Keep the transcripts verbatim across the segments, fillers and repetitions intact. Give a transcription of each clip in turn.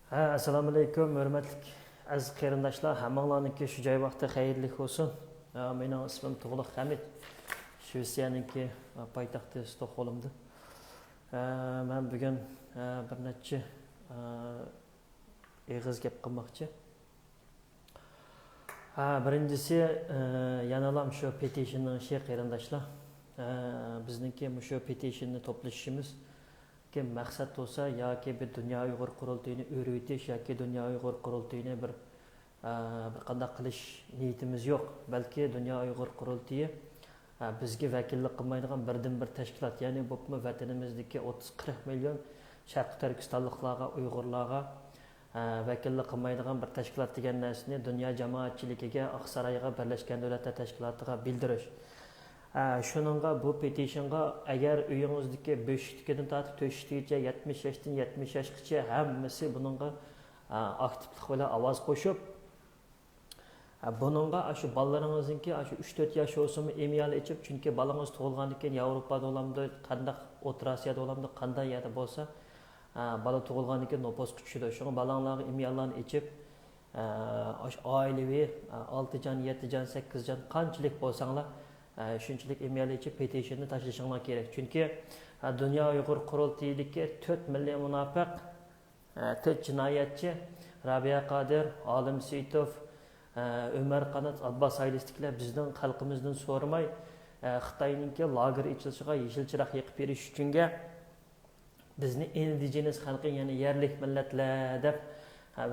ھە، ئەسسالامۇئەلەيكۇم، ھۆرمەتلىك ئەزىز قېرىنداشلار، ھەممىڭلارنىڭكى شۇ جاي ۋاقتى خەيرلىك بولسۇن. ھە، مېنىڭ ئىسمىم تۇغلۇق ھەمىت، شىۋېتسىيەنىڭكى پايتەختى ستوكھولمدا. ھە، مەن بۈگۈن، ھە، بىر نەچچە، ھە، ئېغىز گەپ قىلماقچى. ھە، بىرىنچىسى، ئە، يەنىلا مۇشۇ پېتىشننىڭ ئىشى، قېرىنداشلار. ئە، بىزنىڭكى مۇشۇ پېتىشننى توپلىشىشىمىزدىكى مەقسەت بولسا، ياكى بىر دۇنيا ئۇيغۇر قۇرۇلتىيىنى ئۆرۈۋېتىش ياكى دۇنيا ئۇيغۇر قۇرۇلتىيىنى بىر، ئە، بىر قانداق قىلىش نىيىتىمىز يوق. بەلكى دۇنيا ئۇيغۇر قۇرۇلتىيى، ئە، بىزگە ۋەكىللىك قىلمايدىغان بىردىنبىر تەشكىلات، يەنى بولۇپمۇ ۋەتىنىمىزدىكى ئوتتۇز قىرىق مىليون شەرقىي تۈركىستانلىقلارغا، ئۇيغۇرلارغا، ۋەكىللىك قىلمايدىغان بىر تەشكىلات دېگەن نەرسىنى دۇنيا جامائەتچىلىكىگە، ئاقسارايغا، بىرلەشكەن دۆلەتلەر تەشكىلاتىغا بىلدۈرۈش. شۇنىڭغا، بۇ پېتىشنغا ئەگەر ئۆيىڭىزدىكى بۆشۈكتىكىدىن تارتىپ تۆشۈكتىگىچە، يەتمىش ياشتىن يەتمىش ياشقىچە ھەممىسى بۇنىڭغا ئاكتىپلىق بىلەن ئاۋاز قوشۇپ، بۇنىڭغا ئاشۇ بالىلىرىڭىزنىڭكى ئاشۇ ئۈچ تۆت ياش بولسىمۇ ئىميال ئېچىپ، چۈنكى بالىڭىز تۇغۇلغاندىن كېيىن ياۋروپادا بولامدۇ، قانداق ئوتتۇرا ئاسىيادا بولامدۇ، قانداق يەردە بولسا، بالا تۇغۇلغاندىن كېيىن نوپۇسقا چۈشىدۇ. شۇڭا بالاڭلارغا ئىمياللارنى ئېچىپ، ئاشۇ ئائىلىۋى، ئالتە جان، يەتتە جان، سەككىز جان قانچىلىك بولساڭلار، شۇنچىلىك ئىميال ئېچىپ پېتىشننى تاشلىشىڭلار كېرەك. چۈنكى، دۇنيا ئۇيغۇر قۇرۇلتىيىدىكى تۆت مىللىي مۇناپىق، تۆت جىنايەتچى، رابىيە قادىر، ئالىم سېيىتوف، ئۆمەر قانات، ئابباس ئائىلىسىدىكىلەر بىزنىڭ خەلقىمىزدىن سورىماي، خىتاينىڭكى لاگېر ئېچىلىشىغا يېشىل چىراغ يېقىپ بېرىش ئۈچۈنگە، بىزنى ئىندىجېنىس خەلقى، يەنى يەرلىك مىللەتلەر دەپ، ھە،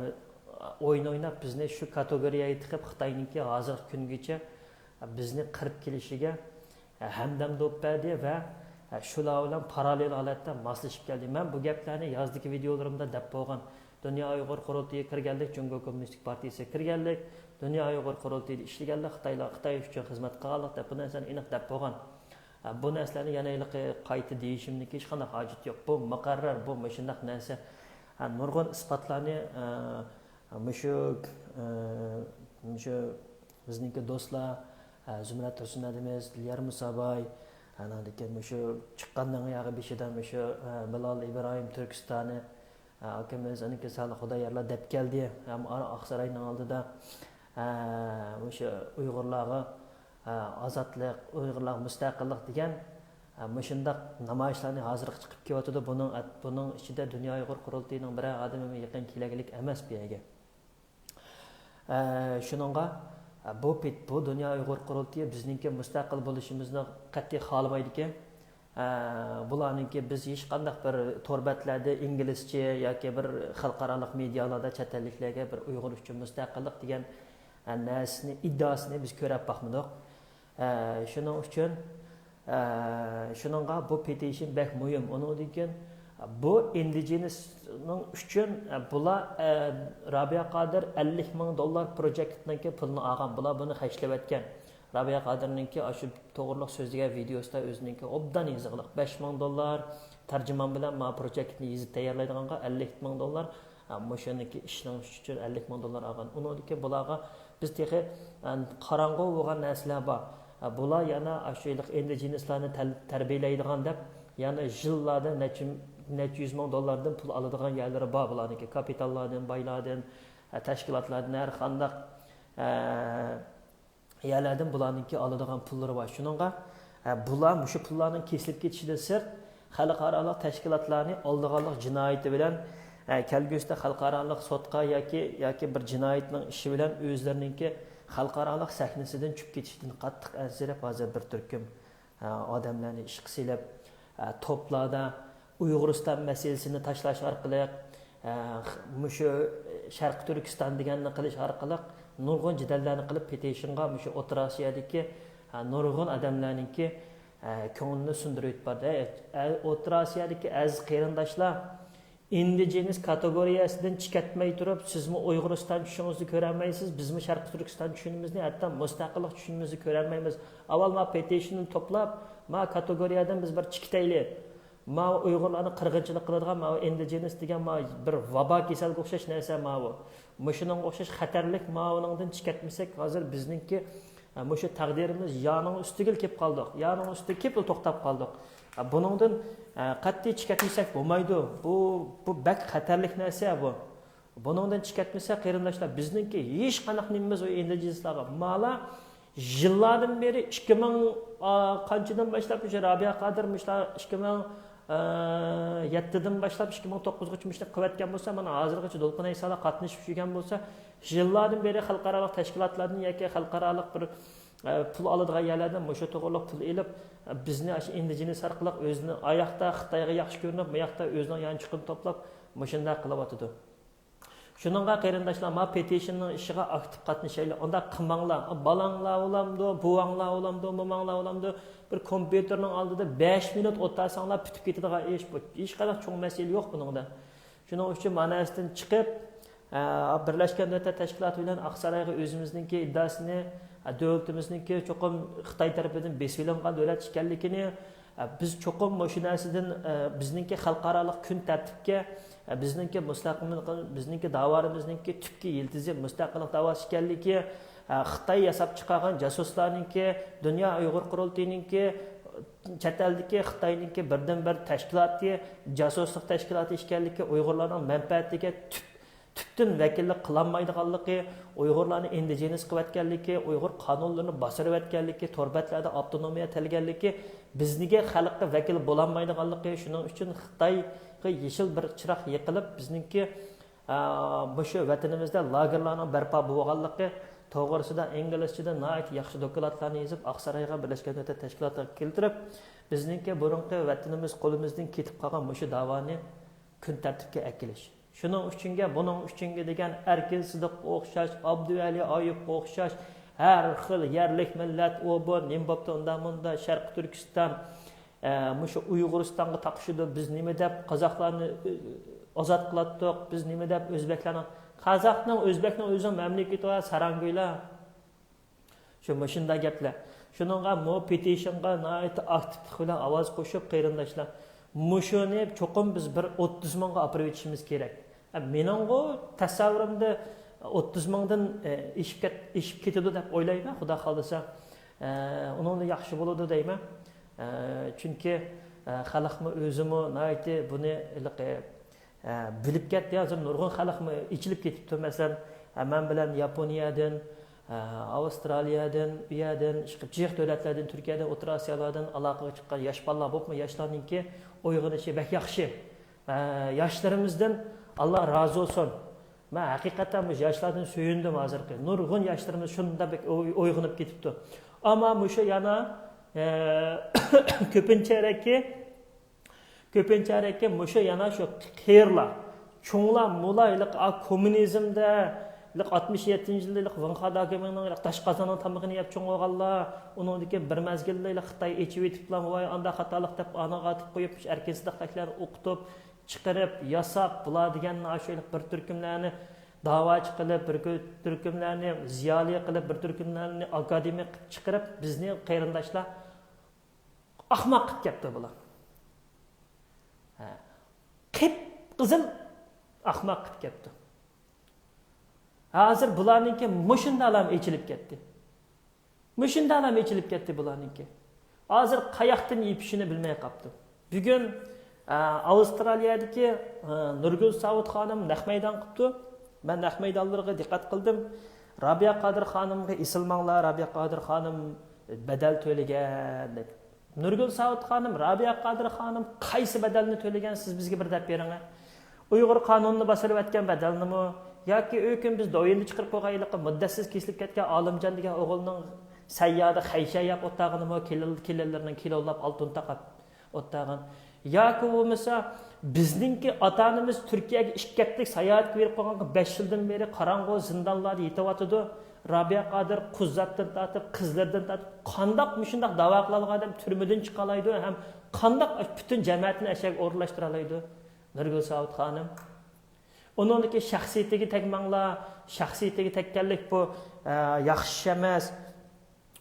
ئويۇن ئويناپ، بىزنى شۇ كاتېگورىيەگە تىقىپ، خىتاينىڭكى ھازىرقى كۈنگىچە بىزنى قىرىپ كېلىشىگە ھەمدەم بولۇپ بەردى ۋە شۇلار بىلەن پاراللېل ھالەتتە ماسلىشىپ كەلدى. مەن بۇ گەپلەرنى يازدىكى ۋىدىيولىرىمدا دەپ بولغان. دۇنيا ئۇيغۇر قۇرۇلتىيى كىرگەنلىك، جۇڭگو كوممۇنىستىك پارتىيىسى كىرگەنلىك، دۇنيا ئۇيغۇر قۇرۇلتىيىدا ئىشلىگەنلىك، خىتايلار خىتاي ئۈچۈن خىزمەت قىلغانلىق دەپ بۇ نەرسىلەرنى ئېنىق دەپ بولغان. بۇ نەرسىلەرنى يەنە ھېلىقى قايتا دېيىشىمنىڭكى ھېچقانداق ھاجىتى يوق. بۇ مۇقەررەر، بۇ مۇشۇنداق نەرسە. نۇرغۇن ئىسپاتلارنى، مۇشۇ، مۇشۇ بىزنىڭكى دوستلار، زۇمرەت تۇرسۇن ھەدىمىز، دىليار مۇساباي، ئاناندىن كېيىن مۇشۇ چىققاننىڭ ياغى بېشىدا مۇشۇ، بىلال ئىبراھىم تۈركىستانى، ئاكىمىز، ئانىكى سالىھ خۇدايارلار دەپ كەلدى. ھەم ئاقساراينىڭ ئالدىدا، مۇشۇ ئۇيغۇرلارغا، ئازادلىق، ئۇيغۇرلارغا مۇستەقىللىق دېگەن، مۇشۇنداق نامايىشلارنى ھازىرغىچە قىلىپ كېلىۋاتىدۇ. بۇنىڭ، بۇنىڭ ئىچىدە دۇنيا ئۇيغۇر قۇرۇلتىيىنىڭ بىرەر ئادىمىمۇ يېقىن كېلەرلىك ئەمەس بۇ يەرگە. ئە، شۇنىڭغا، ئە، بۇ پېت-، بۇ دۇنيا ئۇيغۇر قۇرۇلتىيى بىزنىڭكى مۇستەقىل بولۇشىمىزنى قەتئىي خالىمايدىكەن. ئە، بۇلارنىڭكى بىز ھېچقانداق بىر تور بەتلەردە ئىنگلىزچە ياكى بىر خەلقئارالىق مېدىيالاردا چەت ئەللىكلەرگە بىر ئۇيغۇر ئۈچۈن مۇستەقىللىق دېگەن، ئە، نەرسىنى، ئىددىئاسىنى بىز كۆرەپ باقمىدۇق. ئە، شۇنىڭ ئۈچۈن، ئە، شۇنىڭغا بۇ پېتىشن بەك مۇھىم. ئۇنىڭدىن كېيىن بۇ ئىندىجېنىسنىڭ ئۈچۈن، ئە، بۇلار، ئە، رابىيە قادىر ئەللىك مىڭ دوللار پروجېكتنىڭكى پۇلىنى ئالغان. بۇلار بۇنى خەجلەۋەتكەن. رابىيە قادىرنىڭكى ئاشۇ توغرىلىق سۆزلىگەن ۋىدېئوسىدا ئۆزىنىڭكى ئوبدان يېزىقلىق بەش مىڭ دوللار تەرجىمان بىلەن ما پروجېكتنى يېزىپ تەييارلايدىغانغا ئەللىك مىڭ دوللار، ئە، مۇشۇنىڭكى ئىشنىڭ ئۈچۈن ئەللىك مىڭ دوللار ئالغان. ئۇنىڭدىن كېيىن بۇلارغا بىز تېخى، ئە، قاراڭغۇ بولغان نەرسىلەر بار. ئە، بۇلار يەنە ئاشۇ ھېلىقى ئىندىجېنىسلارنى تەل-، تەربىيەلەيدىغان دەپ، يەنە يىللاردا نەچچە، نەچچە يۈز مىڭ دوللاردىن پۇل ئالىدىغان يەرلىرى بار بۇلارنىڭكى. كاپىتاللاردىن، بايلاردىن، ئە، تەشكىلاتلاردىن، ھەر قانداق، ئە، يەرلەردىن بۇلارنىڭكى ئالىدىغان پۇللىرى بار. شۇنىڭغا، ئە، بۇلار مۇشۇ پۇللارنىڭ كېسىلىپ كېتىشىدىن سىرت، خەلقئارالىق تەشكىلاتلارنى ئالدىغانلىق جىنايىتى بىلەن، ئە، كەلگۈسىدە خەلقئارالىق سوتقا ياكى، ياكى بىر جىنايەتنىڭ ئىشى بىلەن ئۆزلىرىنىڭكى خەلقئارالىق سەھنىسىدىن چۈشۈپ كېتىشىدىن قاتتىق ئەنسىرەپ، ھازىر بىر تۈركۈم، ئە، ئادەملەرنى ئىشقا سېلىپ، ئە، توپلاردا ئۇيغۇرىستان مەسىلىسىنى تاشلاش ئارقىلىق، ئە، مۇشۇ شەرقىي تۈركىستان دېگەننى قىلىش ئارقىلىق نۇرغۇن جېدەللەرنى قىلىپ، پېتىشنغا مۇشۇ ئوتتۇرا ئاسىيادىكى، ئە، نۇرغۇن ئادەملەرنىڭكى، ئە، كۆڭلىنى سۇندۇرۇپ يېتىپ باردى. ئە، ئوتتۇرا ئاسىيادىكى ئەزىز قېرىنداشلار، ئىندىجېنىس كاتېگورىيەسىدىن چىقىۋەتمەي تۇرۇپ، سىزمۇ ئۇيغۇرىستان چۈشىنىڭىزنى كۆرەلمەيسىز، بىزمۇ شەرقىي تۈركىستان چۈشىنىمىزنى، ھەتتا مۇستەقىللىق چۈشىنىمىزنى كۆرەلمەيمىز. ئاۋۋال ما پېتىشننى توپلاپ، ما كاتېگورىيەدىن بىز بىر چىقىتەيلى. ماۋۇ ئۇيغۇرلارنى قىرغىنچىلىق قىلىدىغان ماۋۇ ئىندىجېنىس دېگەن ماۋۇ بىر ۋابا كېسەلگە ئوخشاش نەرسە ماۋۇ. مۇشۇنىڭغا ئوخشاش خەتەرلىك ماۋۇنىڭدىن چىقىۋەتمىسەك، ھازىر بىزنىڭكى، ئە، مۇشۇ تەقدىرىمىز يارنىڭ ئۈستىگىلا كېلىپ قالدۇق. يارنىڭ ئۈستىگە كېلىپلا توختاپ قالدۇق. ئە، بۇنىڭدىن، ئە، قەتئىي چىقىۋەتمىسەك بولمايدۇ. بۇ، بۇ بەك خەتەرلىك نەرسە بۇ. بۇنىڭدىن چىقىپ كەتمىسە، قېرىنداشلار، بىزنىڭكى ھېچقانداق نېمىمىز ئۇ ئىندىجېنىسلارغا. مالا يىللاردىن بېرى، ئىككى مىڭ قانچىدىن باشلاپ، مۇشۇ رابىيە قادىر مۇشۇلار ئىككى مىڭ يەتتىدىن باشلاپ ئىككى مىڭ توققۇزغىچە مۇشۇنى قىلىۋەتكەن بولسا، مانا ھازىرغىچە دولقۇن ئەيسالا قاتنىشىپ يۈرگەن بولسا، يىللاردىن بېرى خەلقئارالىق تەشكىلاتلاردىن ياكى خەلقئارالىق بىر پۇل ئالىدىغان يەرلەردىن مۇشۇ توغرىلىق پۇل ئېلىپ، بىزنى ئاشۇ ئىندىجېنىس ئارقىلىق ئۆزىنى ئاياقتا خىتايغا ياخشى كۆرۈنۈپ، بۇ ياقتا ئۆزىنىڭ يانچۇقىنى توپلاپ، مۇشۇنداق قىلىۋاتىدۇ. شۇنىڭغا قېرىنداشلار، ما پېتىشننىڭ ئىشىغا ئاكتىپ قاتنىشايلى. ئۇنداق قىلماڭلار. بالاڭلار بولامدۇ، بوۋاڭلار بولامدۇ، موماڭلار بولامدۇ، بىر كومپيۇتېرنىڭ ئالدىدا بەش مىنۇت ئولتۇرساڭلار پۈتۈپ كېتىدىغان ئىش بۇ. ھېچقانداق چوڭ مەسىلە يوق بۇنىڭدا. شۇنىڭ ئۈچۈن مانا ئەسلىدىن چىقىپ، ئە، بىرلەشكەن دۆلەتلەر تەشكىلاتى بىلەن ئاقسارايغا ئۆزىمىزنىڭكى ئىدىيەسىنى، ئە، دۆلىتىمىزنىڭكى چوقۇم خىتاي تەرىپىدىن بېسىۋېلىنغان دۆلەت ئىكەنلىكىنى، ئە، بىز چوقۇم مۇشۇ نەرسىدىن، ئە، بىزنىڭكى خەلقئارالىق كۈن تەرتىپكە، ئە، بىزنىڭكى مۇستەقىللىق، بىزنىڭكى داۋالىرىمىزنىڭكى تۈپكى يىلتىزى مۇستەقىللىق داۋاسى ئىكەنلىكى، ئە، خىتاي ياساپ چىقارغان جاسۇسلارنىڭكى، دۇنيا ئۇيغۇر قۇرۇلتىيىنىڭكى، چەت ئەلدىكى خىتاينىڭكى بىردىنبىر تەشكىلاتى، جاسۇسلۇق تەشكىلاتى ئىكەنلىكى، ئۇيغۇرلارنىڭ مەنپەئەتىگە تۈپ تۈپتىن ۋەكىللىك قىلالمايدىغانلىقى، ئۇيغۇرلارنى ئىندىجېنىس قىلىۋەتكەنلىكى، ئۇيغۇر قانۇنلىرىنى باسىرىۋەتكەنلىكى، تور بەتلەردە ئاپتونومىيە تىلىگەنلىكى، بىزنىڭكى خەلققە ۋەكىل بولالمايدىغانلىقى، شۇنىڭ ئۈچۈن خىتايغا يېشىل بىر چىراغ يېقىلىپ، بىزنىڭكى، ئا، مۇشۇ ۋەتىنىمىزدە لاگېرلارنىڭ بەرپا بولغانلىقى توغرىسىدا ئىنگلىزچىدە ناھايىتى ياخشى دوكلاتلارنى يېزىپ، ئاقسارايغا بىرلەشكەن دۆلەتلەر تەشكىلاتىغا كەلتۈرۈپ، بىزنىڭكى بۇرۇنقى ۋەتىنىمىز قولىمىزدىن كېتىپ قالغان مۇشۇ داۋانى كۈن تەرتىپكە ئەكېلىش. شۇنىڭ ئۈچۈنگە، بۇنىڭ ئۈچۈنگە دېگەن ئەركىن سىدىققا ئوخشاش، ئابدۇۋەلى ئايۇپقا ئوخشاش ھەر خىل يەرلىك مىللەت، ئۇ بۇ نېمە بوپتۇ، ئۇنداق مۇنداق، شەرقىي تۈركىستان، ئە، مۇشۇ ئۇيغۇرىستانغا تاقىشىدۇ، بىز نېمە دەپ قازاقلارنى، ئۆ، ئازاد قىلاتتۇق، بىز نېمە دەپ ئۆزبەكلەرنىڭ، قازاقنىڭ، ئۆزبەكنىڭ ئۆزىنىڭ مەملىكىتى بار، ساراڭگۆيلەر. شۇ مۇشۇنداق گەپلەر. شۇنىڭغا مۇ پېتىشنغا ناھايىتى ئاكتىپلىق بىلەن ئاۋاز قوشۇپ، قېرىنداشلار، مۇشۇنى چوقۇم بىز بىر ئوتتۇز مىڭغا ئاپىرىۋېتىشىمىز كېرەك. ئە، مېنىڭغۇ تەسەۋۋۇرۇمدا ئوتتۇز مىڭدىن، ئە، ئېشىپ كەت-، ئېشىپ كېتىدۇ دەپ ئويلايمەن، خۇدا خالىسا. ئە، ئۇنىڭدىن ياخشى بولىدۇ دەيمەن. ئە، چۈنكى، ئە، خەلقمۇ ئۆزىمۇ ناھايىتى بۇنى ھېلىقى ئە، بىلىپ كەتتى. ھازىر نۇرغۇن خەلقمۇ ئېچىلىپ كېتىپتۇ. مەسىلەن، ئە، مەن بىلەن ياپونىيەدىن، ئە، ئاۋسترالىيەدىن، ئۇ يەردىن، ئىشقىلىپ جىق دۆلەتلەردىن، تۈركىيەدىن، ئوتتۇرا ئاسىيالاردىن ئالاقىگە چىققان ياش بالىلار بولۇپمۇ ياشلارنىڭكى ئويغىنىشى بەك ياخشى. ئە، ياشلىرىمىزدىن ئاللا رازى بولسۇن. مەن ھەقىقەتەن مۇشۇ ياشلاردىن سۆيۈندۈم ھازىرقى. نۇرغۇن ياشلىرىمىز شۇنداق بەك ئوي-، ئويغىنىپ كېتىپتۇ. ئەمما مۇشۇ يەنە، ئە، كۆپىنچە ھەرەكى كۆپىنچە ھەرەكەت مۇشۇ يەنە شۇ قېرىلار، چوڭلار، مۇلار ھېلىقى، ئا، كوممۇنىزمدا، ھېلىقى ئاتمىش يەتتىنچى يىلدا ھېلىقى ۋېڭ خاداگىمىڭنىڭ ھېلىقى داش قازاننىڭ تامىقىنى يەپ چوڭ بولغانلار، ئۇنىڭدىن كېيىن بىر مەزگىلدە ھېلىقى خىتاي ئېچىۋېتىپلا، ۋاي، ئانداق خاتالىق دەپ، ئانىغا ئاتىپ قويۇپ، ئەركىن سىدىق بەكلەرنى ئوقۇتۇپ، چىقىرىپ، ياساپ، بۇلار دېگەن ئاشۇ ھېلىقى بىر تۈركۈملەرنى داۋاچى قىلىپ، بىر كۆ-، تۈركۈملەرنى زىيالىي قىلىپ، بىر تۈركۈملەرنى ئاكادېمىك قىلىپ چىقىرىپ، بىزنى قېرىنداشلار ئاخماق قىلىپ كەپتۇ بۇلار. ھە. قىپقىزىل ئاخماق قىلىپ كەپتۇ. ھازىر بۇلارنىڭكى مۇشۇنداقلام ئېچىلىپ كەتتى. مۇشۇنداقلام ئېچىلىپ كەتتى بۇلارنىڭكى. ھازىر قاياقتىن يېپىشىنى بىلمەي قاپتۇ. بۈگۈن، ئە، ئاۋسترالىيەدىكى، ئە، نۇرگۈل ساۋۇت خانىم نەق مەيدان قىپتۇ. مەن نەق مەيدانلىرىغا دىققەت قىلدىم. رابىيە قادىر خانىمغا ئېسىلماڭلار، رابىيە قادىر خانىم بەدەل تۆلىگەن دەپ. نۇرگۈل ساۋۇت خانىم، رابىيە قادىر خانىم قايسى بەدەلنى تۆلىگەن، سىز بىزگە بىر دەپ بېرىڭە. ئۇيغۇر قانۇنىنى باسىرىۋەتكەن بەدەلنىمۇ ياكى ئۆكۈن بىز دوۋيىندا چىقىرىپ قويغان ھېلىقى مۇددەتسىز كېسىلىپ كەتكەن ئالىمجان دېگەن ئوغۇلنىڭ سەييادە خەيشە يەپ ئولتۇرغىنىمۇ، كېلىن-، كېلىنلىرىنىڭ كىلونلاپ ئالتۇن تاقاپ ئولتۇرغان. ياكى بولمىسا بىزنىڭكى ئاتا-ئانىمىز تۈركىيەگە ئىككى ھەپتىلىك ساياھەتكە بېرىپ قالغانغا بەش يىلدىن بېرى قاراڭغۇ زىندانلاردا يېتىۋاتىدۇ. رابىيە قادىر قۇززاتتىن تارتىپ، قىزلىرىدىن تارتىپ قانداق مۇشۇنداق داۋا قىلالىغان ئادەم تۈرمىدىن چىقالايدۇ ھەم قانداق پۈتۈن جەمەتىنى ئەشەگە ئورۇنلاشتۇرالايدۇ؟ نۇرگۈل ساۋۇت خانىم. ئۇنىڭدىكى شەخسىيىتىگە تەگمەڭلار، شەخسىيىتىگە تەگكەنلىك بۇ، ئە، ياخشى ئىش ئەمەس.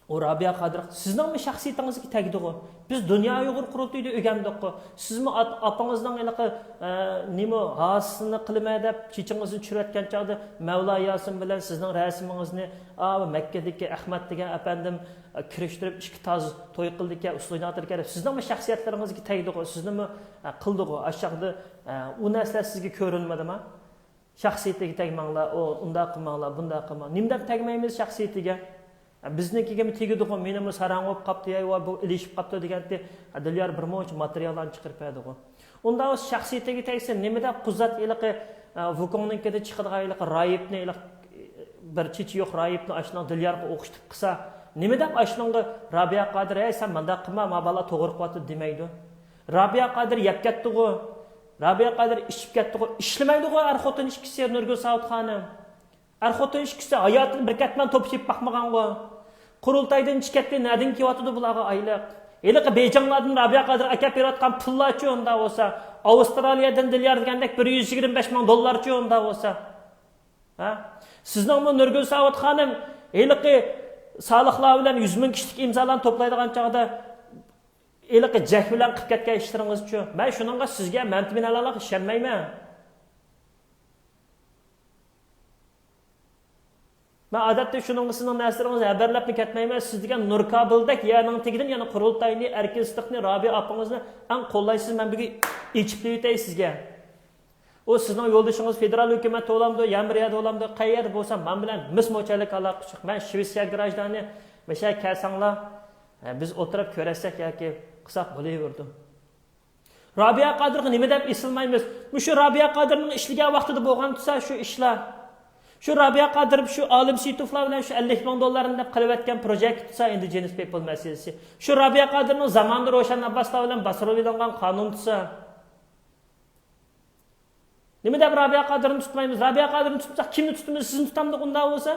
ئۇ رابىيە قادىر، سىزنىڭمۇ شەخسىيىتىڭىزگە تەگدىغۇ؟ بىز دۇنيا ئۇيغۇر قۇرۇلتىيىدا ئۆگەندۇققۇ. سىزمۇ ئات-، ئاپىڭىزنىڭ ھېلىقى، ئە، نېمە، ھاسىسىنى قىلىمەن دەپ چېچىڭىزنى چۈشۈرۈۋەتكەن چاغدا مەۋلا ياسىن بىلەن سىزنىڭ رەسىمىڭىزنى، ئا، مەككىدىكى ئەخمەت دېگەن ئەپەندىم، ئە، كىرىشتۈرۈپ ئىككى تاز توي قىلدىكەن، ئۇسسۇلىنى ئاتىدىكەن دەپ سىزنىڭمۇ شەخسىيەتلىرىڭىزگە تەگدىغۇ، سىزنىمۇ، ئە، قىلدىغۇ. ئاشۇ چاغدا، ئە، ئۇ نەرسىلەر سىزگە كۆرۈنمىدىما؟ شەخسىيىتىگە تەگمەڭلار، ئۇ ئۇنداق قىلماڭلار، بۇنداق قىلماڭ. نېمە دەپ تەگمەيمىز شەخسىيىتىگە؟ بىزنىڭكىگىمۇ تېگىدىغۇ، مېنىمۇ ساراڭ بولۇپ قاپتۇ، يا بۇ ئېلىشىپ قاپتۇ دېگەنتى. دىليار بىر مۇنچە ماتېرىياللارنى چىقىرىپ بەردىغۇ. ئۇنداق بولسا شەخسىيىتىگە تەگسە، نېمە دەپ قۇزات ھېلىقى، ۋۇكوڭنىڭكىدە چىقىدىغان ھېلىقى راھىبنى، ھېلىقى بىر چېچى يوق راھىبنى ئاشۇنىڭ دىليارغا ئوخشىتىپ قىلسا، نېمە دەپ ئاشۇنىڭغا رابىيە قادىر، ھەي، سەن مانداق قىلما، ما بالا توغرا قىلىۋاتىدۇ دېمەيدۇ؟ رابىيە قادىر يەپ كەتتىغۇ، رابىيە قادىر ئىچىپ كەتتىغۇ، ئىشلىمەيدىغۇ ئەر خوتۇن ئىككىسى نۇرگۈل ساۋۇت خانىم. ئەر خوتۇن ئىككىسى ھاياتىدا بىر قېتىممۇ توپا چېپىپ باقمىغانغۇ. قۇرۇلتايدىن چىقىپ كەتتى، نەدىن كېلىۋاتىدۇ بۇلارغا ئايلىق؟ ھېلىقى بېيجىڭلاردىن رابىيە قادىر ئەكەپ بېرىۋاتقان پۇللارچۇ ئۇنداق بولسا؟ ئاۋسترالىيەدىن دىليار دېگەندەك بىر يۈز يىگىرمە بەش مىڭ دوللارچۇ ئۇنداق بولسا؟ ھە؟ سىزنىڭمۇ نۇرگۈل ساۋۇت خانىم ھېلىقى سالىھلار بىلەن يۈز مىڭ كىشىلىك ئىمزالارنى توپلايدىغان چاغدا ھېلىقى جەك بىلەن قىلىپ كەتكەن ئىشلىرىڭىزچۇ؟ مەن شۇنىڭغا سىزگە مەمتىمىن ھالاللىق ئىشەنمەيمەن. مەن ئادەتتە شۇنىڭغا سىزنىڭ نەرسىلىرىڭىزنى ھەبەرلەپمۇ كەتمەيمەن. سىز دېگەن نۇركابىلدەك يەرنىڭ تېگىدىن يەنە قۇرۇلتاينى، ئەركىنسىتلىقنى، رابىيە ئاپىڭىزنى ئەڭ قوللايسىز. مەن بۈگۈن ئېچىپ دېيىتەي سىزگە. ئۇ سىزنىڭ يولدىشىڭىز فېدېرال ھۆكۈمەتتە بولامدۇ، يا بىر يەردە بولامدۇ، قەيەردە بولسا، مەن بىلەن مىس موچەللىك ئالاقىسى يوق. مەن شىۋېتسىيە گراژدانى، مەشە كەلسەڭلار، بىز ئولتۇرۇپ كۆرۈشسەك ياكى قىلساق بولۇۋېرىدۇ. رابىيە قادىرغا نېمە دەپ ئېسىلمايمىز؟ مۇشۇ رابىيە قادىرنىڭ ئىشلىگەن ۋاقتىدا بولغان تۇرسا شۇ ئىشلار. شۇ رابىيە قادىر شۇ ئالىم سېيىتوفلار بىلەن شۇ ئەللىك مىڭ دوللارنى دەپ قىلىۋەتكەن پروژېكت تۇرسا، ئىندىجېنس پېپىل مەسىلىسى. شۇ رابىيە قادىرنىڭ زامانىدا روشەن ئابباسلار بىلەن باسدۇرۇۋېلىنغان قانۇن تۇرسا. نېمە دەپ رابىيە قادىرنى تۇتمايمىز؟ رابىيە قادىرنى تۇتمىساق كىمنى تۇتىمىز؟ سىزنى تۇتامدۇق ئۇنداق بولسا؟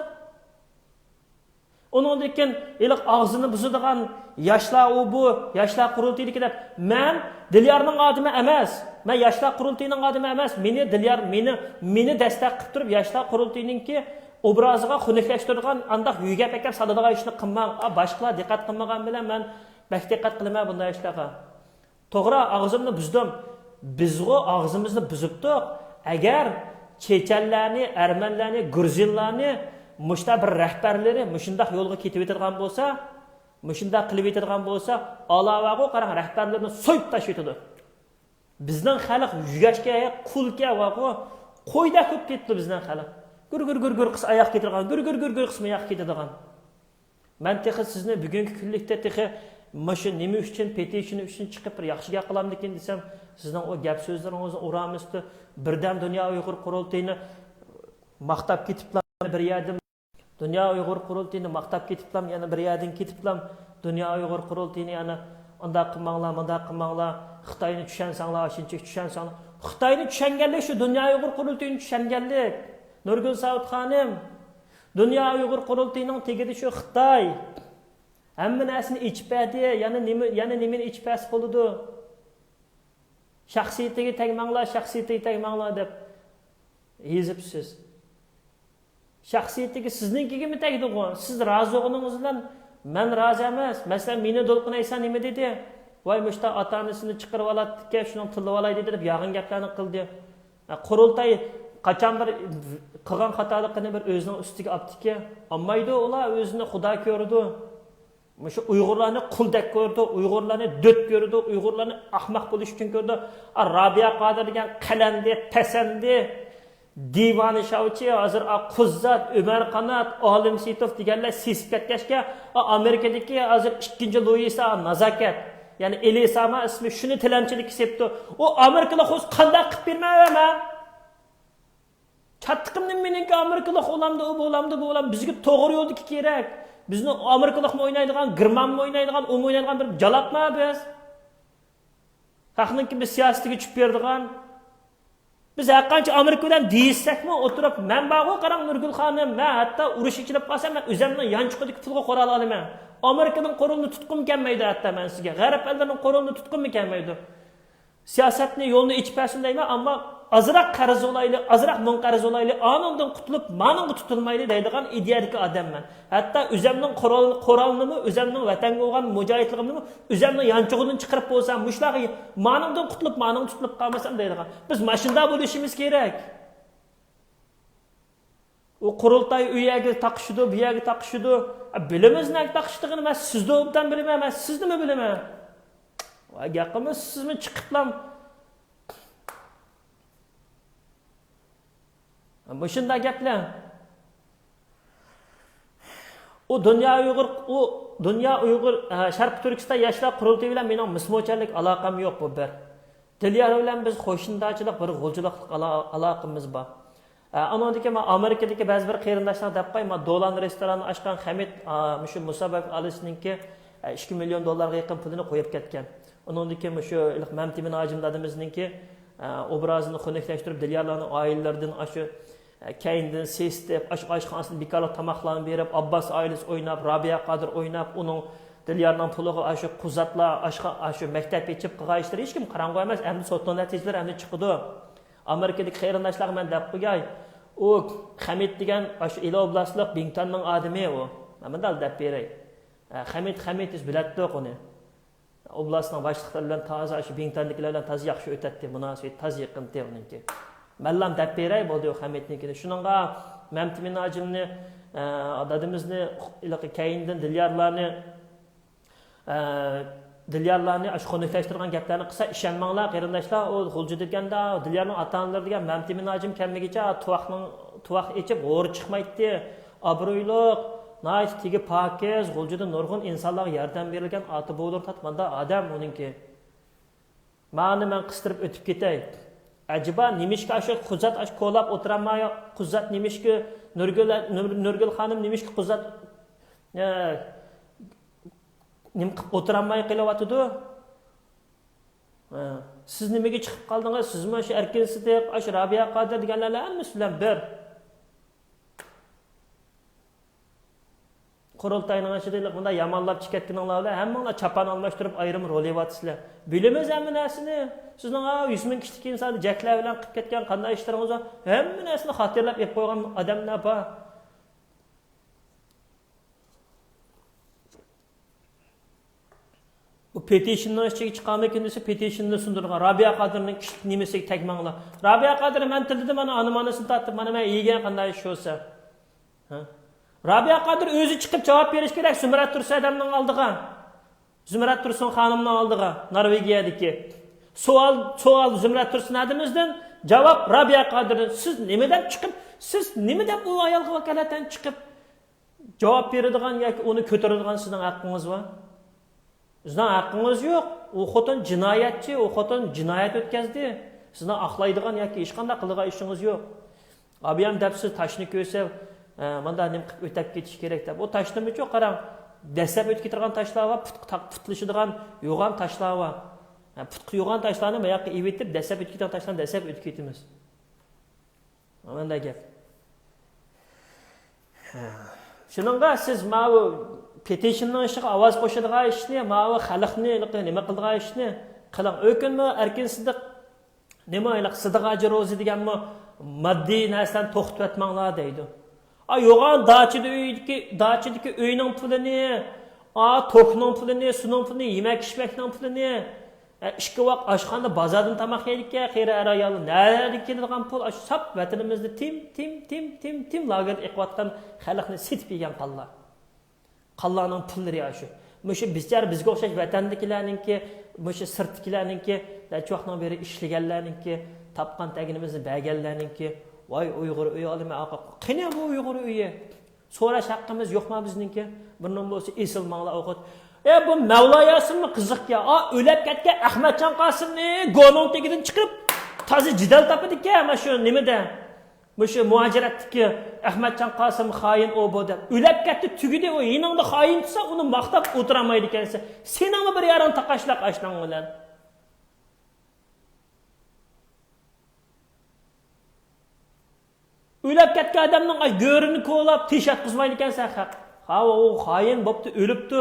ئۇنىڭدىن كېيىن ھېلىقى ئاغزىنى بۇزىدىغان ياشلار ئۇ بۇ، ياشلار قۇرۇلتىيىدىكى دەپ. مەن دىليارنىڭ ئادىمى ئەمەس. مەن ياشلار قۇرۇلتىيىنىڭ ئادىمى ئەمەس. مېنى دىليار، مېنى، مېنى دەستەك قىلىپ تۇرۇپ ياشلار قۇرۇلتىيىنىڭكى ئوبرازىغا خۇنۈكلەشتۈرىدىغان، ئانداق يۆگەپ ئەكەپ سالىدىغان ئىشنى قىلماڭ. ئا، باشقىلار دىققەت قىلمىغان بىلەن مەن بەك دىققەت قىلىمەن بۇنداق ئىشلارغا. توغرا، ئاغزىمنى بۇزدۇم. بىزغۇ ئاغزىمىزنى بۇزۇپتۇق. ئەگەر چېچەنلەرنى، ئەرمەنلەرنى، گۇرزىنلارنى مۇشۇنداق بىر رەھبەرلىرى مۇشۇنداق يولغا كېتىۋېتىدىغان بولسا، مۇشۇنداق قىلىۋېتىدىغان بولسا، ئالاۋاغۇ قاراڭ، رەھبەرلىرىنى سويۇپ تاشلىۋېتىدۇ. بىزنىڭ خەلق يۆگەشكە قۇلكەن ۋاغۇ، قويدەك بولۇپ كېتىپتۇ بىزنىڭ خەلق. گۈر گۈر گۈر گۈر قىلسا ئاياققا كېتىدىغان، گۈر گۈر گۈر گۈر قىلسا ماياققا كېتىدىغان. مەن تېخى سىزنى بۈگۈنكى كۈنلۈكتە تېخى مۇشۇ نېمە ئۈچۈن، پېتىشن ئۈچۈن چىقىپ بىر ياخشى گەپ قىلامدىكىن دېسەم، سىزنىڭ ئۇ گەپ سۆزلىرىڭىزنى ئۇرامىستا، بىردەم دۇنيا ئۇيغۇر قۇرۇلتىيىنى ماختاپ كېتىپلا بىر يەردىن، دۇنيا ئۇيغۇر قۇرۇلتىيىنى ماختاپ كېتىپلا يەنە بىر يەردىن كېتىپلا، دۇنيا ئۇيغۇر قۇرۇلتىيىنى يەنە ئۇنداق قىلماڭلار، مۇنداق قىلماڭلار، خىتاينى چۈشەنسەڭلار، شۇنچىلىك چۈشەنسەڭلار. خىتاينى چۈشەنگەنلىك شۇ دۇنيا ئۇيغۇر قۇرۇلتىيىنى چۈشەنگەنلىك. نۇرگۈل ساۋۇت خانىم، دۇنيا ئۇيغۇر قۇرۇلتىيىنىڭ تېگىدە شۇ خىتاي. ھەممە نەرسىنى ئېچىپ بەردى. يەنە نېمە، يەنە نېمىنى ئېچىپ بەرسە بولىدۇ؟ شەخسىيىتىگە تەگمەڭلار، شەخسىيىتىگە تەگمەڭلار دەپ يېزىپسىز. شەخسىيىتىگە سىزنىڭكىگىمۇ تەگدىغۇ؟ سىز رازى بولغىنىڭىز بىلەن مەن رازى ئەمەس. مەسىلەن، مېنى دولقۇن ئەيسا نېمە دېدى؟ ۋاي، مۇشتا ئاتا-ئانىسىنى چىقىرىۋالاتتىكەن، شۇنىڭ تىللىۋالاي دېدى دەپ يالغان گەپلەرنى قىلدى. قۇرۇلتاي قاچان بىر قىلغان خاتالىقىنى بىر ئۆزىنىڭ ئۈستىگە ئاپتىكەن. ئالمايدۇ ئۇلار، ئۆزىنى خۇدا كۆرىدۇ. مۇشۇ ئۇيغۇرلارنى قۇلدەك كۆرىدۇ، ئۇيغۇرلارنى دۆت كۆرىدۇ، ئۇيغۇرلارنى ئەخمەق بولۇش ئۈچۈن كۆرىدۇ. ئا، رابىيە قادىر دېگەن قەلەندى، پەسەندى، دىۋانە شاۋچى، ھازىر ئا، قۇززات، ئۆمەر قانات، ئالىم سېيىتوف دېگەنلەر سېسىپ كەتكەچكە، ئا، ئامېرىكىدىكى ھازىر ئىككىنچى لۇئىسا، نازاكەت، يەنى ئېلىساما ئىسمى، شۇنى تىلەمچىلىككە سېپتۇ. ئۇ ئامېرىكىلىق بولسا قانداق قىلىپ بېرىمەن مەن؟ چاتىقىمدىن مېنىڭكى ئامېرىكىلىق ئۇلامدا، ئۇ بۇلامدا، بۇ ئۇلام بىزگە توغرا يولدىكى كېرەك. بىزنى ئامېرىكىلىقمۇ ئوينايدىغان، گېرمانمۇ ئوينايدىغان، ئۇمۇ ئوينايدىغان بىر جالاتما بىز. خەقنىڭكى بىر سىياسىتىگە چۈشۈپ بېرىدىغان. بىز ھەرقانچە ئامېرىكا بىلەن دېيىشسەكمۇ، ئولتۇرۇپ، مەن بارغۇ، قاراڭ، نۇرگۈل خانىم، مەن ھەتتا ئۇرۇش ئېچىلىپ قالسا، مەن ئۆزۈمنىڭ يانچۇقىدىكى پۇلغا قورال ئالىمەن. ئامېرىكىنىڭ قورالىنى تۇتقۇم كەلمەيدۇ ھەتتا مەن سىزگە. غەرب ئەللىرىنىڭ قورالىنى تۇتقۇممۇ كەلمەيدۇ. سىياسەتنى يولنى ئېچىپ بەرسۇن دەيمەن، ئەمما ئازراق قەرز ئالايلى، ئازراق مۇڭ قەرز ئالايلى، ئانىڭدىن قۇتۇلۇپ، مانىڭغا تۇتۇلمايلى دەيدىغان ئىدىيەدىكى ئادەممەن. ھەتتا ئۆزەمنىڭ قورال-، قورالنىمۇ، ئۆزەمنىڭ ۋەتەنگە بولغان مۇجاھىدلىقىمنىمۇ ئۆزەمنىڭ يانچۇقىدىن چىقىرىپ بولسا، مۇشۇلارغا مانىڭدىن قۇتۇلۇپ، مانىڭغا تۇتۇلۇپ قالمىسام دەيدىغان. بىز ماشىنىدا بولۇشىمىز كېرەك. ئۇ قۇرۇلتاي ئۇ يەرگە تاقىشىدۇ، بۇ يەرگە تاقىشىدۇ. ئە، بىلىمىز نەگە تاقىشىدىغىنى، مەن سىزدىن ئوبدان بىلىمەن، مەن سىزنىمۇ بىلىمەن. ۋاي، گەپ قىلما، سىزمۇ چىقىپلا. مۇشۇنداق گەپلەر. ئۇ دۇنيا ئۇيغۇر، ئۇ دۇنيا ئۇيغۇر، ئە، شەرقىي تۈركىستان ياشلار قۇرۇلتىيى بىلەن مېنىڭ مىسموچەنلىك ئالاقەم يوق، بۇ بىر. دىليار بىلەن بىز قوشنىدارچىلىق، بىر غۇلجىلىقلىق ئالا-، ئالاقىمىز بار. ئە، ئانىڭدىن كېيىن مەن ئامېرىكىدىكى بەزى بىر قېرىنداشلار دەپ قوي، مانا دولان رېستورانى ئاچقان خەمىت، ئا، مۇشۇ مۇسابىقە ئالىسىنىڭكى، ئە، ئىككى مىليون دوللارغا يېقىن پۇلىنى قويۇپ كەتكەن. ئۇنىڭدىن كېيىن مۇشۇ مەمتىمىن ھاجىم دادىمىزنىڭكى، ئە، ئوبرازىنى خۇنۈكلەشتۈرۈپ، دىليارلارنىڭ ئائىلىلىرىدىن ئاشۇ، ئە، كەينىدىن سېسىتىپ، ئاشۇ ئاشخانىسىدا بىكارلىق تاماقلارنى بېرىپ، ئابباس ئائىلىسى ئويناپ، رابىيە قادىر ئويناپ، ئۇنىڭ دىليارنىڭ پۇلىغا ئاشۇ قۇزاتلار، ئاشخا-، ئاشۇ مەكتەپ ئېچىپ قىلغان ئىشلىرى ھېچكىم قاراڭغۇ ئەمەس، ئەمدى سوتنىڭ نەتىجىلىرى ئەمدى چىقىدۇ. ئامېرىكىدىكى قېرىنداشلارغا مەن دەپ قوياي، ئۇ خەمىت دېگەن ئاشۇ ئىلى ئوبلاستلىق بىڭتۈەننىڭ ئادىمى ئۇ. مەن مۇنداق دەپ بېرەي. ئە، خەمىت، خەمىت بىز بىلەتتۇق ئۇنى. ئوبلاستنىڭ باشلىقلىرى بىلەن تازا، شۇ بىڭتۈەندىكىلەر بىلەن تازا ياخشى ئۆتەتتى، مۇناسىۋىتى تازا يېقىنتى ئۇنىڭكى. مەنلام دەپ بېرەي بولدى ئۇ خەمىتنىڭكىنى. شۇنىڭغا مەمتىمىن ھاجىمنى، ئە، دادىمىزنى، ھېلىقى كەينىدىن دىليارلارنى، ئە، دىليارلارنى ئاشۇ خۇنۈكلەشتۈرگەن گەپلەرنى قىلسا ئىشەنمەڭلار قېرىنداشلار، ئۇ غۇلجا دېگەندە دىليارنىڭ ئاتا-ئانىلىرى دېگەن مەمتىمىن ھاجىم كەلمىگىچە تۇۋاقنىڭ، تۇۋاق ئېچىپ ھورى چىقمايتتى. ئابرۇيلۇق، ناھايىتى تېگى پاكىز، غۇلجىدا نۇرغۇن ئىنسانلارغا ياردەم بېرىلگەن ئاتا-بوۋىلىرى تارتىپ مانداق ئادەم ئۇنىڭكى. مانى مەن قىستۇرۇپ ئۆتۈپ كېتەي. ئەجەبا نېمىشقا ئاشۇ قۇزات ئاشۇ كولاپ ئولتۇرالماي، قۇزات نېمىشقا نۇرگۈل، نۇر-، نۇرگۈل خانىم نېمىشقا قۇزات، ئە، نېمە قىلىپ ئولتۇرالماي قېلىۋاتىدۇ؟ ئە، سىز نېمىگە چىقىپ قالدىڭىز؟ سىزمۇ شۇ ئەركىن سىدىق، ئاشۇ رابىيە قادىر دېگەنلەر ھەممىسى بىلەن بىر. قۇرۇلتاينىڭ ئىچىدە مۇنداق يامانلاپ چىقىپ كەتكىنىڭلار بىلەن ھەممىڭلار چاپان ئالماشتۇرۇپ ئايرىم رول ئېلىۋاتىسىلەر. بىلىمىز ھەممە نەرسىنى. سىزنىڭ ھە، يۈز مىڭ كىشىلىك ئىنساندا جەكلەر بىلەن قىلىپ كەتكەن قانداق ئىشلىرىڭىز بار، ھەممە نەرسىنى خاتىرىلەپ ئېلىپ قويغان ئادەملەر بار. بۇ پېتىشننىڭ ئىچىگە چىقالمىكىن دېسە، پېتىشننى سۇندۇرغان رابىيە قادىرنىڭ كىشىلىك نېمىسىگە تەگمەڭلار. رابىيە قادىر مەن تىللىدىم، ئانا ئانىمانىسىنى تارتىپ، مانا مەن يېگەن قانداق ئىش بولسا. ھە؟ رابىيە قادىر ئۆزى چىقىپ جاۋاب بېرىشى كېرەك زۇمرەت تۇرسۇن ئادەمنىڭ ئالدىغا. زۇمرەت تۇرسۇن خانىمنىڭ ئالدىغا، نورۋېگىيەدىكى. سوئال، سوئال زۇمرەت تۇرسۇن ئادىمىزدىن، جاۋاب رابىيە قادىردىن. سىز نېمە دەپ چىقىپ، سىز نېمە دەپ ئۇ ئايالغا ۋاكالىتەن چىقىپ جاۋاب بېرىدىغان ياكى ئۇنى كۆتۈرىدىغان سىزنىڭ ھەققىڭىز بار؟ سىزنىڭ ھەققىڭىز يوق. ئۇ خوتۇن جىنايەتچى، ئۇ خوتۇن جىنايەت ئۆتكەزدى. سىزنىڭ ئاقلايدىغان ياكى ھېچقانداق قىلىدىغان ئىشىڭىز يوق. ئابىيام دەپ سىز تاشنى كۆرسە، ئە، مانداق نېمە قىلىپ ئۆتەپ كېتىش كېرەك دەپ. ئۇ تاشنىمۇچۇ قاراڭ، دەسسەپ ئۆتۈپ كېتىدىغان تاشلار بار، پۇتقا تاق-، پۇتلىشىدىغان يوغان تاشلار بار. ھە، پۇتقا يوغان تاشلارنى ماياققا ئېۋىتىپ، دەسسەپ ئۆتۈپ كېتىدىغان تاشلارنى دەسسەپ ئۆتۈپ كېتىمىز. مانداق گەپ. شۇنىڭغا سىز ماۋۇ پېتىشننىڭ ئىشىغا ئاۋاز قوشىدىغان ئىشنى، ماۋۇ خەلقنى نېمە قىلىدىغان ئىشنى قىلىڭ. ئۆكۈنمە، ئەركىن سىدىق نېمە ھېلىقى سىدىق ھاجى روزى دېگەنمۇ ماددىي نەرسىلەرنى توختىتىۋەتمەڭلار دەيدۇ. ئا، يوغان داچىدا ئۆيدىكى، داچىدىكى ئۆينىڭ پۇلىنى، ئا، توكنىڭ پۇلىنى، سۇنىڭ پۇلىنى، يېمەك ئىچمەكنىڭ پۇلىنى، ئە، ئىككى ۋاق ئاشخانىدا بازاردىن تاماق يەيدىكەن، قېرى ئەر-ئايال. نەدىن كېلىدىغان پۇل؟ ئاشۇ ساپ ۋەتىنىمىزنى تىم، تىم، تىم، تىم، تىم لاگېردا ئېقىۋاتقان خەلقنى سېتىپ يېگەن قانلار. قانلارنىڭ پۇللىرى ئاشۇ. مۇشۇ بىچارە بىزگە ئوخشاش ۋەتەندىكىلەرنىڭكى، مۇشۇ سىرتتىكىلەرنىڭكى، نەچچە ۋاقىتنىڭ بېرى ئىشلىگەنلەرنىڭكى، تاپقان تەگىنىمىزنى بەرگەنلەرنىڭكى، ۋاي ئۇيغۇر ئۆيى ئالىمەن ئاقا. قېنى بۇ ئۇيغۇر ئۆيى؟ سوراش ھەققىمىز يوقما بىزنىڭكى؟ بۇنىڭ بولسا ئېسىل ماڭلا ئوقۇت. ئە، بۇ مەۋلا ياسىنمۇ قىزىقكەن. ئا، ئۆلۈپ كەتكەن ئەخمەتجان قاسىمنى گونىڭ تېگىدىن چىقىرىپ، تازا جېدەل تاپىدىكەن، مانا شۇ نېمىدە. مۇشۇ مۇھاجىرەتتىكى ئەخمەتجان قاسىم خائىن ئۇ بۇ دەپ. ئۆلۈپ كەتتى، تۈگىدى، ئۇ يېنىڭدا خائىن دېسە، ئۇنى ماختاپ ئولتۇرالمايدىكەنسەن. سېنىڭمۇ بىر يارىڭ تاقاشلاق ئاشنىڭ بىلەن. ئۆلۈپ كەتكەن ئادەمنىڭ ئاي گۆرىنى كولاپ تېش ئاتقۇزمايدىكەنسەن خەق. ھاۋا، ئۇ خائىن بوپتۇ، ئۆلۈپتۇ.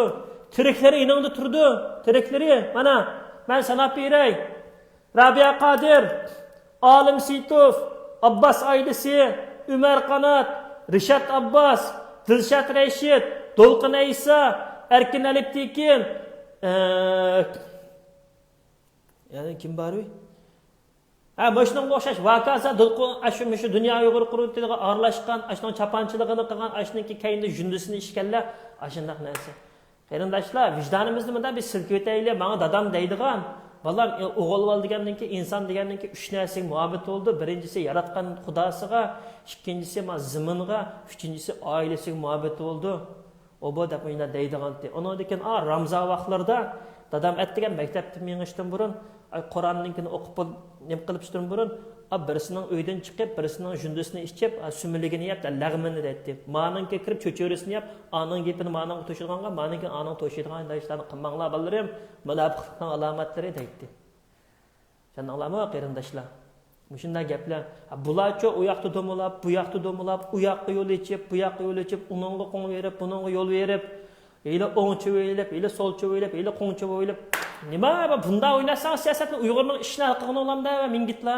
تىرىكلىرى يېنىڭدا تۇرىدۇ. تىرىكلىرى، مانا، مەن ساناپ بېرەي. رابىيە قادىر، ئالىم سېيىتوف، ئابباس ئايدىسى، ئۆمەر قانات، رىشات ئابباس، دىلشات رەشىت، دولقۇن ئەيسا، ئەركىن ئەلىپتېكىن، ئە، يەنە كىم بار ئۇ؟ ھە، مۇشۇنىڭغا ئوخشاش ۋاكاسا، دولقۇن، ئاشۇ، مۇشۇ دۇنيا ئۇيغۇر قۇرۇلتىيىغا ئارىلاشقان، ئاشۇنىڭ چاپانچىلىقىنى قىلغان، ئاشۇنىڭكى كەينىدە جۈندىسىنى ئىشكەنلەر، ئاشۇنداق نەرسە. قېرىنداشلار، ۋىجدانىمىزنى مۇنداق بىر سىلكىۋېتەيلى، ماڭا دادام دەيدىغان، بالام، ئوغۇل بالا دېگەندىن كېيىن، ئىنسان دېگەندىن كېيىن ئۈچ نەرسىگە مۇھەببىتى بولىدۇ. بىرىنچىسى ياراتقان خۇداسىغا، ئىككىنچىسى ما زېمىنغا، ئۈچىنچىسى ئائىلىسىگە مۇھەببىتى بولىدۇ. ئۇ بۇ دەپ مۇشۇنداق دەيدىغانتى. ئۇنىڭدىن كېيىن، ئا، رامزان ۋاقىتلىرىدا دادام ئەتىگەن مەكتەپتىن مېڭىشتىن بۇرۇن، ئاي، قۇرئاننىڭكىنى ئوقۇپ بول-، نېمە قىلىشتىن بۇرۇن، ئا، بىرسىنىڭ ئۆيدىن چىقىپ، بىرسىنىڭ جۇندىسىنى ئىچىپ، ئا، سۈمۈلۈكىنى يەپ، لەغمىنى دەيتتى. مانىڭكى كىرىپ چۆچۈرىسىنى يەپ، ئانىڭ گېپىنى مانىڭغا توشۇيدىغانغا، مانىڭكىنى ئانىڭغا توشۇيدىغان ئىشلارنى قىلماڭلار، بالىلىرىم. مۇناپىقلىقنىڭ ئالامەتلىرى دەيتتى. چۈشەندىڭلارمۇ، قېرىنداشلار؟ مۇشۇنداق گەپلەر. ھە، بۇلارچۇ ئۇ ياقتا دومىلاپ، بۇ ياقتا دومىلاپ، ئۇ ياققا يول ئېچىپ، بۇ ياققا يول ئېچىپ، ئۇنىڭغا قوڭ بېرىپ، بۇنىڭغا يول بېرىپ، ھېلى ئوڭچە ئويلاپ، ھېلى سولچە ئويلاپ، ھېلى قوڭچە ئويلاپ. نېمە، بۇنداق ئويناتساڭ سىياسەتنى، ئۇيغۇرنىڭ ئىشىنى ھەل قىلغىنى بولامدا، مىڭگىتلا.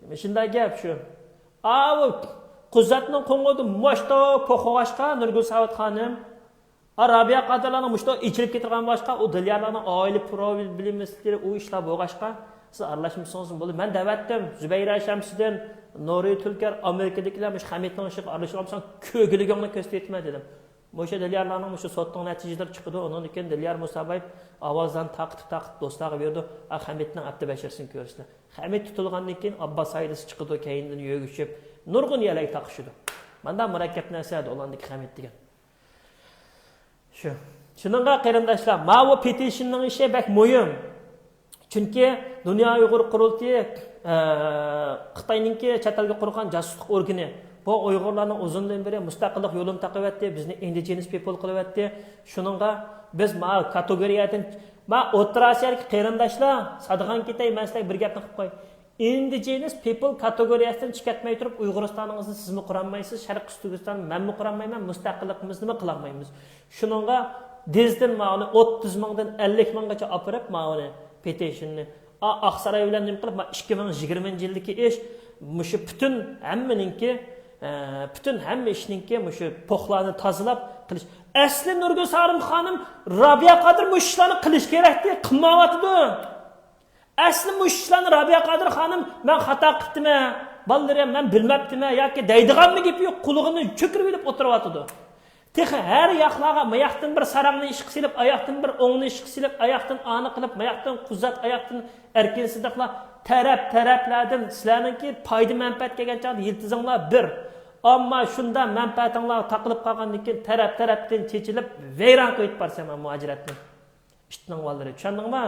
مۇشۇنداق گەپ شۇ. ئاۋۇ قۇزاتنىڭ قوڭىدا مۇشتو پوخۇغاچقا، نۇرگۈل ساۋۇت خانىم. ئا، رابىيە قادىرلارنىڭ مۇشتو ئېچىلىپ كېتىدىغان بولغاچقا، ئۇ دىليارلارنىڭ ئائىلە پروبلېمىسى، ئۇ ئىشلار بولغاچقا، سىز ئارىلاشمىسىڭىزمۇ بولدى. مەن دەۋەتتىم زۇبەيرە شەمسىدىن، نۇرى تۈلكەر، ئامېرىكىدىكىلەر مۇشۇ خەمىتنىڭ ئىشىغا ئارىلىشىدىغان بولساڭ، كۆگىلىكىڭنى كۆرسىتىۋېتىمەن دېدىم. مۇشۇ دىليارلارنىڭ مۇشۇ سوتنىڭ نەتىجىلىرى چىقىدۇ، ئۇنىڭدىن كېيىن دىليار مۇسابايېۋ ئاۋازلارنى تارقىتىپ، تارقىتىپ دوستلارغا بېرىدۇ. ئا، خەمىتنىڭ ئەپتى بەشىرىسىنى كۆرىسىلەر. خەمىت تۇتۇلغاندىن كېيىن ئابباس ھايدىسى چىقىدۇ، كەينىدىن يۆگىشىپ، نۇرغۇن يەرلەرگە تاقىشىدۇ. مانداق مۇرەككەپ نەرسە ئەدى ئۇلاندىكى خەمىت دېگەن. شۇ. شۇنىڭغا قېرىنداشلار، ماۋۇ پېتىشننىڭ ئىشى بەك مۇھىم. چۈنكى دۇنيا ئۇيغۇر قۇرۇلتىيى، ئە، خىتاينىڭكى چەت ئەلگە قۇرغان جاسۇسلۇق ئورگىنى. بۇ ئۇيغۇرلارنى ئۇزۇندىن بېرى مۇستەقىللىق يولىنى تاقىۋەتتى، بىزنى ئىندىجېنىس پىپل قىلىۋەتتى. شۇنىڭغا بىز ما كاتېگورىيەدىن، ما ئوتتۇرا ئاسىيادىكى قېرىنداشلار، سادىغان كېتەي، مەن سىلەرگە بىر گەپنى قىلىپ قوياي. ئىندىجېنس پىپل كاتېگورىيەسىدىن چىقىپ كەتمەي تۇرۇپ، ئۇيغۇرىستانىڭىزنى سىزمۇ قۇرالمايسىز، شەرقىي ئۈستۈركىستان مەنمۇ قۇرالمايمەن، مۇستەقىللىقىمىزنىمۇ قىلالمايمىز. شۇنىڭغا دېزدىن ماۋۇنى ئوتتۇز مىڭدىن ئەللىك مىڭغىچە ئاپىرىپ، ماۋۇنى پېتىشننى، ئا، ئاقساراي بىلەن نېمە قىلىپ، ما ئىككى مىڭ يىگىرمىنچى يىلدىكى ئىش، مۇشۇ پۈتۈن ھەممىنىڭكى، ئە، پۈتۈن ھەممە ئىشنىڭكى مۇشۇ پوخلارنى تازىلاپ قىلىش. ئەسلى نۇرگۈل سارىم خانىم، رابىيە قادىر مۇشۇ ئىشلارنى قىلىش كېرەكتى، قىلمايۋاتىدۇ. ئەسلى مۇشۇ ئىشلارنى رابىيە قادىر خانىم، مەن خاتا قىپتىمەن، بالىلىرىم، مەن بىلمەپتىمەن ياكى دەيدىغانمۇ گېپى يوق، قۇلىقىنى چۆكۈرۈۋېلىپ ئولتۇرۇۋاتىدۇ. تېخى ھەر ياقلارغا، ماياقتىن بىر ساراڭنى ئىشقا سېلىپ، ئاياقتىن بىر ئوڭنى ئىشقا سېلىپ، ئاياقتىن ئانى قىلىپ، ماياقتىن قۇزات، ئاياقتىن ئەركىن سىدىقلار، تەرەپ-تەرەپلەردىن سىلەرنىڭكى پايدا-مەنپەئەت كەلگەن چاغدا يىلتىزىڭلار بىر. ئەمما شۇنداق مەنپەئەتىڭلار تاقىلىپ قالغاندىن كېيىن تەرەپ-تەرەپتىن چېچىلىپ ۋەيران قىلىپ بارسەن مۇھاجىرەتنى. ئىتنىڭ بالىلىرى، چۈشەندىڭمۇ؟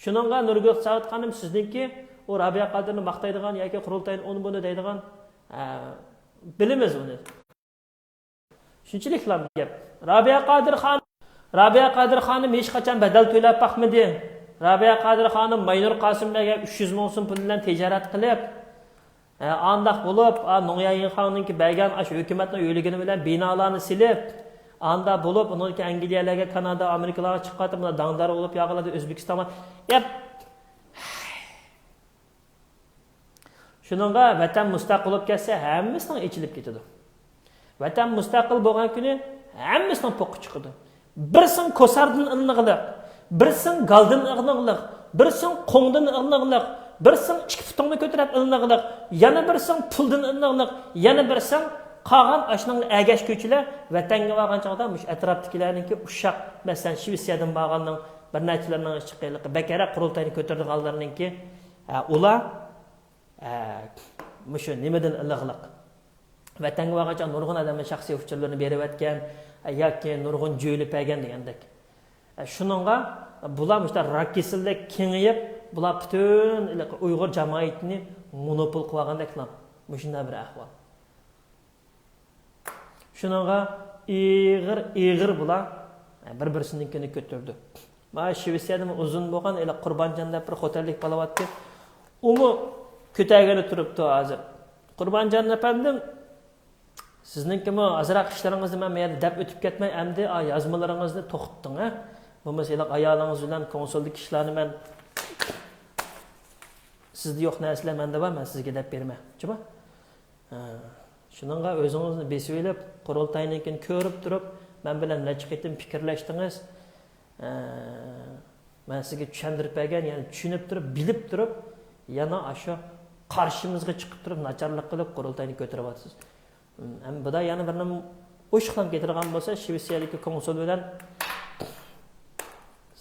شۇنىڭغا نۇرگۈل ساۋۇت خانىم سىزنىڭكى ئۇ رابىيە قادىرنى ماختايدىغان ياكى قۇرۇلتاينى ئۇنى بۇنى دەيدىغان، ئە، بىلىمىز ئۇنى. شۇنچىلىكلا گەپ. رابىيە قادىر خان-، رابىيە قادىر خانىم ھېچقاچان بەدەل تۆلەپ باقمىدى. رابىيە قادىر خانىم ماينۇر قاسىم بەگگە ئۈچ يۈز مىڭ سوم پۇل بىلەن تىجارەت قىلىپ، ئە، ئانداق بولۇپ، ئا، نوڭيا يىڭخاڭنىڭكى بەرگەن ئاشۇ ھۆكۈمەتنىڭ يۆلىگىنى بىلەن بىنالارنى سېلىپ، ئاندا بولۇپ، ئۇنىڭدىن كېيىن ئەنگلىيەلەرگە، كانادا، ئامېرىكىلارغا چىقىپ قېتىپ، مۇنداق داڭدار بولۇپ ياغىلاردا ئۆزبېكىستان بار. گەپ. شۇنىڭغا ۋەتەن مۇستەقىل بولۇپ كەتسە، ھەممىسىنىڭ ئېچىلىپ كېتىدۇ. ۋەتەن مۇستەقىل بولغان كۈنى ھەممىسىنىڭ پوقى چىقىدۇ. بىرسىڭ كوساردىن ئىلىنغلىق، بىرسىڭ گالدىن ئىلىنغلىق، بىرسىڭ قوڭدىن ئىلىنغلىق، بىرسىڭ ئىككى پۇتۇڭنى كۆتۈرۈپ ئىلىنغلىق، يەنە بىرسىڭ پۇلدىن ئىلىنغلىق، يەنە بىرسىڭ قالغان ئاشۇنىڭغا ئەگەشكۈچىلەر ۋەتەنگە بارغان چاغدا مۇشۇ ئەتراپتىكىلەرنىڭكى ئۇششاق، مەسىلەن، شىۋېتسىيەدىن بارغاننىڭ بىر نەچچىلىرىنىڭ ئىشى بەكرەك قۇرۇلتاينى كۆتۈرىدىغانلىرىنىڭكى، ئە، ئۇلار، ئە، مۇشۇ نېمىدىن ئىلىغلىق. ۋەتەنگە بارغانچە نۇرغۇن ئادەمنىڭ شەخسىي ئۇچۇرلىرىنى بېرىۋەتكەن، ئە، ياكى نۇرغۇن جۆيلۈپ بەرگەن دېگەندەك. ئە، شۇنىڭغا بۇلار مۇشۇنداق راك كېسىلىدەك كېڭىيىپ، بۇلار پۈتۈن ئۇيغۇر جامائىتىنى مونوپول قىلىۋالغاندەكلا. مۇشۇنداق بىر ئەھۋال. شۇنىڭغا ئېغىر، ئېغىر بۇلار بىر-بىرسىنىڭكىنى كۆتۈرىدۇ. مانا شىۋېتسىيەدىمۇ ئۇزۇن بولغان ھېلى قۇربانجان دەپ بىر خوتەنلىك بالا بارتتى. ئۇمۇ كۆتەرگىلى تۇرۇپتۇ ھازىر. قۇربانجان ئەپەندىم، سىزنىڭكىمۇ ئازراق ئىشلىرىڭىزنى مەن بۇ يەردە دەپ ئۆتۈپ كەتمەي، ئەمدى، ئا، يازمىلىرىڭىزنى توختىتىڭ، ھە؟ بولمىسا ھېلىقى ئايالىڭىز بىلەن كونسۇلدىكى ئىشلارنى مەن، سىزدە يوق نەرسىلەر مەندە بار، مەن سىزگە دەپ بېرىمەن. جۇمۇ؟ ھە، شۇنىڭغا ئۆزىڭىزنى بېسىۋېلىپ، قۇرۇلتاينىڭكىنى كۆرۈپ تۇرۇپ، مەن بىلەن نەچچە قېتىم پىكىرلەشتىڭىز. ھە، مەن سىزگە چۈشەندۈرۈپ بەرگەن، يەنى چۈشىنىپ تۇرۇپ، بىلىپ تۇرۇپ، يەنە ئاشۇ قارشىمىزغا چىقىپ تۇرۇپ، ناچارلىق قىلىپ، قۇرۇلتاينى كۆتۈرۈۋاتىسىز. ھەم بۇدا يەنە بىر نېمە ئوشۇقلىنىپ كېتىدىغان بولسا، شىۋېتسىيەدىكى كونسۇل بىلەن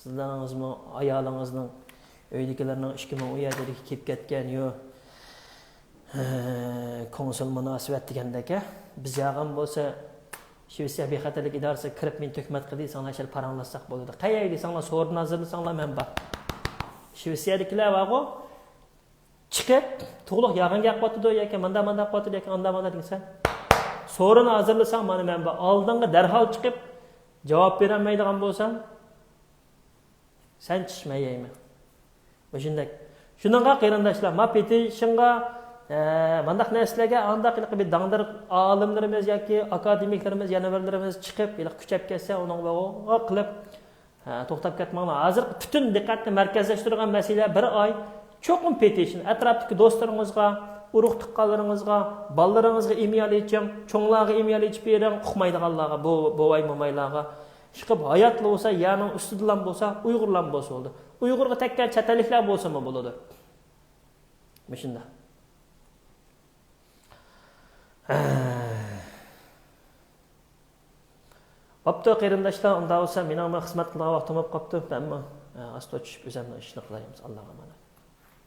سىزلىرىڭىزمۇ ئايالىڭىزنىڭ ئۆيدىكىلەرنىڭ ئىككى مىڭ ئۇ يەردىكى كېلىپ كەتكەن يو كونسۇل مۇناسىۋەت دېگەندەك، بىز ياغان بولسا شىۋېتسىيە بىخەتەرلىك ئىدارىسىگە كىرىپ مېنى تۆھمەت قىلدى دېسەڭلار، شەل پاراڭلاشساق بولىدۇ. قەيەرگە دېسەڭلار، سورۇن ھازىرلىساڭلار، مەن بار. شىۋېتسىيەدىكىلەر بارغۇ، چىقىپ، تۇغلۇق ياغىن گەپ قىلىۋاتىدۇ ياكى ماندا ماندا قىلىۋاتىدۇ ياكى ئاندا ماندا دېسەڭ، سورۇن ھازىرلىساڭ، مانا مەن بار. ئالدىڭغا دەرھال چىقىپ جاۋاب بېرەلمەيدىغان بولساڭ، سەن چىش مەن يەيمەن. مۇشۇنداق. شۇنىڭغا قېرىنداشلار، ما پېتىشنغا، ئە، مانداق نەرسىلەرگە ئانداق ھېلىقى بىر داڭدىر ئالىملىرىمىز ياكى ئاكادېمىكلىرىمىز، يەنە بىرلىرىمىز چىقىپ، ھېلىقى كۈچەپ كەتسە، ئۇنىڭغا قىلىپ، ھە، توختاپ كەتمەڭلار. ھازىر پۈتۈن دىققەتنى مەركەزلەشتۈرىدىغان مەسىلە بىر ئاي. چوقۇم پېتىشىن. ئەتراپتىكى دوستلىرىڭىزغا، ئۇرۇق تۇغقانلىرىڭىزغا، بالىلىرىڭىزغا ئېمىيال ئېچىڭ، چوڭلارغا ئېمىيال ئېچىپ بېرىڭ، ئۇقمايدىغانلارغا، بو-، بوۋاي مومايلارغا. ئىشقىلىپ ھاياتلا بولسا، يەرنىڭ ئۈستىدىلا بولسا، ئۇيغۇرلام بولسا بولىدۇ. ئۇيغۇرغا تەگكەن چەت ئەللىكلەر بولسىمۇ بولىدۇ. مۇشۇنداق. بوپتۇ، قېرىنداشلار، ئۇنداق بولسا مېنىڭمۇ خىزمەت قىلىدىغان ۋاقتىم بولۇپ قاپتۇ. مەنمۇ، ئە، ئاستا چۈشۈپ ئۆزۈمنىڭ ئىشىنى قىلاي. ئاللاغا ئامانەت.